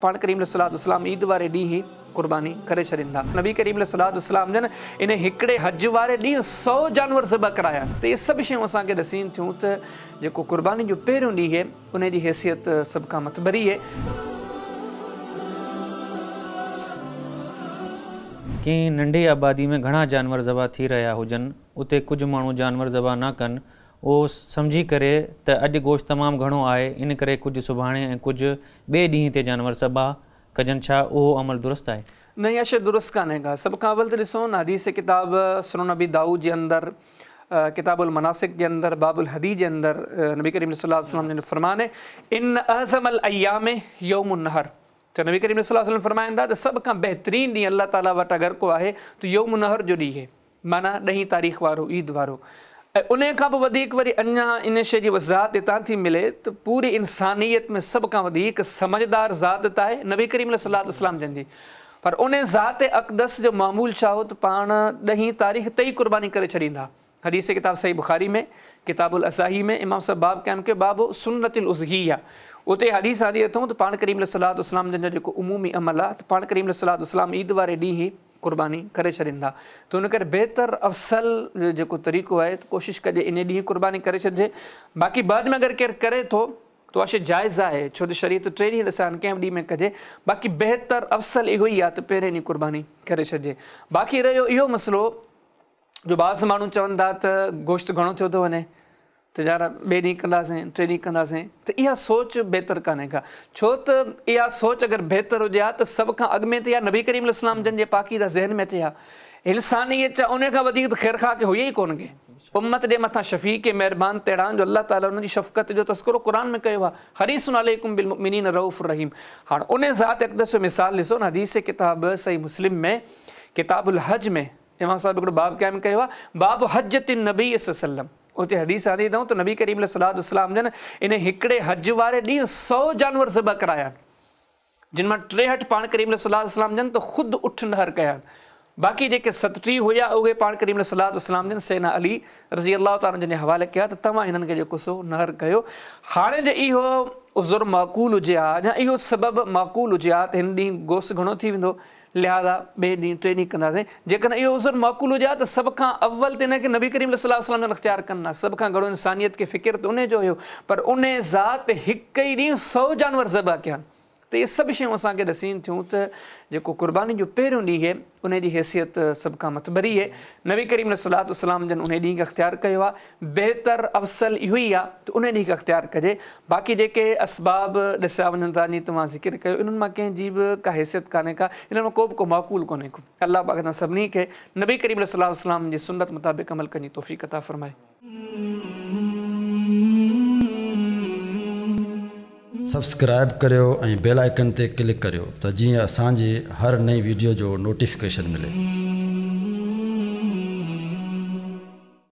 پاڻ ڪريم عليه الصلوة والسلام عيد واري ڏينهن ئي قرباني ڪري ڇڏين ٿا. نبي ڪريم عليه الصلوة والسلام جن ان هڪڙي حج واري ڏينهن سئو جانور ذبح ڪرايا ته اهي سڀ شيون اسان کي ڏسين ٿيون ته جيڪو قرباني جو پهريون ڏينهن اهي ان جي حيثيت سڀ کان مٿڀري اهي. ڪنهن ننڍي آبادي ۾ گهڻا جانور ذبح ٿي رهيا هجن، اتي ڪجهه ماڻهو جانور ذبح نه ڪن، اهو سمجهي ڪري ته اڄ گوشت تمام گهڻو آهي، ان ڪري ڪجهه سڀاڻي ۽ ڪجهه ٻئي ڏينهن تي جانور ذبح ڪجن، ڇا اهو عمل درست آهي؟ نه اها شيء درست ڪانهي ڪا. سڀ کان اول ته ڏسو نه حديث ڪتاب سنن ابي دائود جي اندر ڪتاب المناسڪ جي اندر باب الهدي جي اندر نبي ڪريم صلي الله عليه وسلم جن جو فرمان آهي ان اعظم الايام يوم النحر ته نبي ڪريم صلي الله عليه وسلم فرمائن ٿا ته سڀ کان بهترين ڏينهن الله تعالي وٽ اگر ڪو آهي ته يوم النحر جو ڏينهن آهي معنيٰ ڏهين تاريخ وارو عيد وارو ۽ انهيء کان به وڌيڪ وري اڃا ان شيء جي وضاحت هتان ٿي ملي ته پوري انسانيت ۾ سڀ کان وڌيڪ سمجهدار ذات ته آهي نبي ڪريم عليه الصلوة والسلام جن جي پر انهيء ذات اقدس جو معمول ڇا هو ته پاڻ ڏهين تاريخ تي ئي قرباني ڪري ڇڏيندا حديث ڪتاب صحيح بخاري ۾ ڪتاب الاضاحي ۾ امام صاحب باب قائم ڪيو باب سنت الاضحيه اتي حديث آندي اٿئون ته پاڻ ڪريم عليه الصلوة والسلام جن جو جيڪو عمومي عمل آهي ته پاڻ ڪريم عليه الصلوة والسلام عيد واري ڏينهن ئي قرباني ڪري ڇڏين ٿا ته ان ڪري بهتر افضل جيڪو طريقو آهي ته ڪوشش ڪجي انهي ڏينهن قرباني ڪري ڇڏجي باقي بعد ۾ اگر ڪير ڪري ٿو ته اها شيء جائز آهي ڇو ته شريعت ٽي ڏينهن ڏسيا آهن ڪنهن به ڏينهن ۾ ڪجي باقي بهتر افضل اهو ئي آهي ته پهرين ڏينهن قرباني ڪري ڇڏجي باقي رهيو اهو مسئلو جو بعض ماڻهو چون ٿا ته گوشت گهڻو ٿيو ٿو وڃي ته يار ٻئي ڏينهن ڪنداسين ٽئين ڏينهن ڪنداسين ته اها سوچ بهتر ڪانهي ڪا ڇو ته اها سوچ اگر بهتر هجي ها ته سڀ کان اڳ ۾ ته اها نبي ڪريم عليه السلام جن جي پاڪيزه ذهن ۾ اچي ها انسانيت ڇا انهي کان وڌيڪ ته خيرخواهه ڪي هئي ئي ڪونه ڪي امت جي مٿان شفيق مهربان تهڙا جو الله تعالي انهن جي شفقت جو تذڪرو قرآن ۾ ڪيو آهي حريص عليڪم بالمؤمنين رؤف رحيم هاڻ انهي ذات اقدس جو مثال ڏسو نه حديث ڪتاب صحيح مسلم ۾ ڪتاب الحج ۾ امام صاحب هڪڙو باب قائم ڪيو آهي باب حجة النبي صلي الله عليه وسلم اتي حديث آندي اٿئون ته نبي ڪريم عليه الصلوة والسلام جن ان هڪڙي حج واري ڏينهن سئو جانور ذبح ڪرايا جن مان 63 پاڻ ڪريم عليه الصلوة والسلام جن ته خود اٺ نحر ڪيا باقي جيڪي 37 هيا اهي پاڻ ڪريم عليه الصلوة والسلام جن سيدنا علي رضي الله تعالٰي عنه جن جي حوالي ڪيا ته توهان هنن کي جيڪو سو نحر ڪيو هاڻي جي اهو عذر معقول هجي ها يا اهو سبب معقول هجي ها ته هن ڏينهن گوشت گهڻو ٿي ويندو لهذا ٻئي ڏينهن ٽئين ڏينهن ڪنداسين. جيڪڏهن اهو عذر معقول هجي ها ته سڀ کان اول ته ان کي نبي ڪريم صلي الله عليه وسلم جن اختيار ڪن ها. سڀ کان گهڻو انسانيت کي فڪر ته انهي جو هيو. پر انهي ذات هڪ ئي ڏينهن سئو جانور ذبح ڪيا. ته اهي سڀ شيون اسان کي ڏسين ٿيون ته جيڪو قرباني جو پهريون ڏينهن اهي انهي جي حيثيت سڀ کان مٿڀري اهي. نبي ڪريم عليه الصلوة والسلام جن انهي ڏينهن کي اختيار ڪيو آهي. بهتر افضل اهو ئي آهي ته انهي ڏينهن کي اختيار ڪجي. باقي جيڪي اسباب ڏسيا وڃن ٿا جيئن توهان ذڪر ڪيو انهن مان ڪنهن جي به ڪا حيثيت ڪانهي ڪا انهن مان ڪو به ڪو معقول ڪونهي ڪو. الله پاڪ اسان سڀني کي نبي ڪريم عليه الصلوة والسلام جي سنت مطابق عمل ڪرڻ جي توفيق عطا فرمائي. سبسڪرائب ڪريو ۽ بيل آئيڪن تي ڪلڪ ڪريو ته جيئن اسان جي هر نئين ويڊيو جو نوٽيفڪيشن ملي.